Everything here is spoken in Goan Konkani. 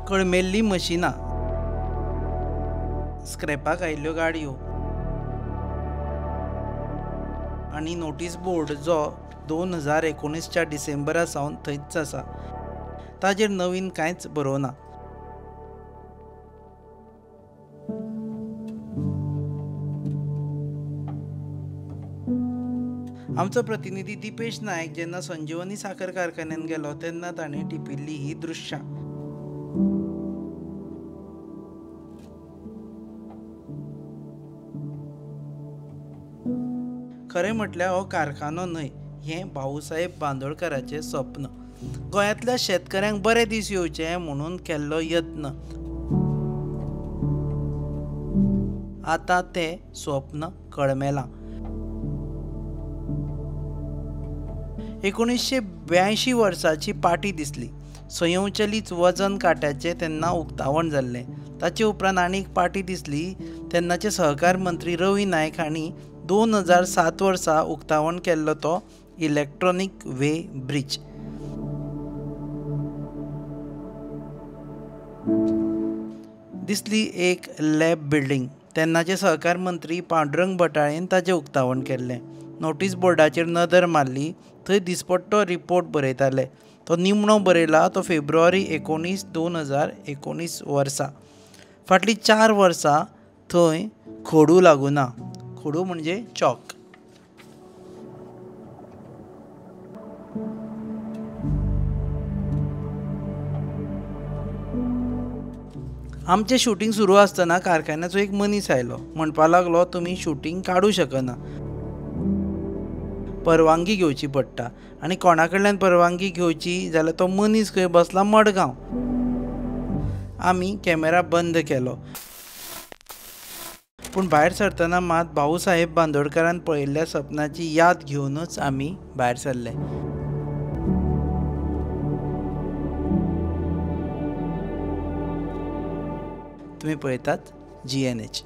कळमेल्लीं मशिनां, स्क्रॅपाक आयिल्ल्यो गाडयो आनी नोटीस बोर्ड जो 2019च्या डिसेंबरा सावन थंयच आसा, ताजेर नवीन कांयच बरोवना। आमचो प्रतिनिधी दीपेश नायक जेन्ना संजीवनी साखर कारखान्यान गेलो तेन्ना ताणें टिपिल्ली ही दृश्यां। खरें म्हटल्यार हो कारखानो न्हय, हें भाऊसाहेब बांदोडकराचें स्वप्न, गोंयांतल्या शेतकऱ्यांक बरे दीस येवचे म्हणून केल्लो यत्न। आतां तें स्वप्न कळमेलां। 1982 वर्साची पाटी दिसली, संयंचलीत वजन काट्याचें तेन्ना उक्तावण जाल्लें। ताचे उपरांत आनीक पाटी दिसली, तेन्नाचे सहकार मंत्री रवी नायक हांणी 2007 वर्सा उक्तावण केल्लो तो इलेक्ट्रॉनीक वे ब्रिज। दिसली एक लॅब बिल्डींग, तेन्नाचे सहकार मंत्री पांडुरंग भटाळेन ताचें उक्तावण केल्लें। नोटीस बोर्डाचेर नदर मारली, थंय दिसपट्टो रिपोर्ट बरयताले। तो निमणो बरयला तो फेब्रुवारी 19, 2019 वर्सा। फाटलीं 4 वर्सां थंय खडू लागूना, खडू म्हणजे चॉक। आमचें शूटिंग सुरू आसतना कारखान्याचो एक मनीस आयलो, म्हणपाक लागलो तुमी शूटिंग काडूं शकना, परवानगी घेवची पडटा। आनी कोणा कडल्यान परवानगी घेवची जाल्यार तो मनीस खंय बसला मडगांव। आमी कॅमेरा बंद केलो, पूण भायर सरतना मात भाऊसाहेब बांदोडकरान पळयल्ल्या सपनाची याद घेवनच आमी भायर सरले। तुमी पळयतात GNH।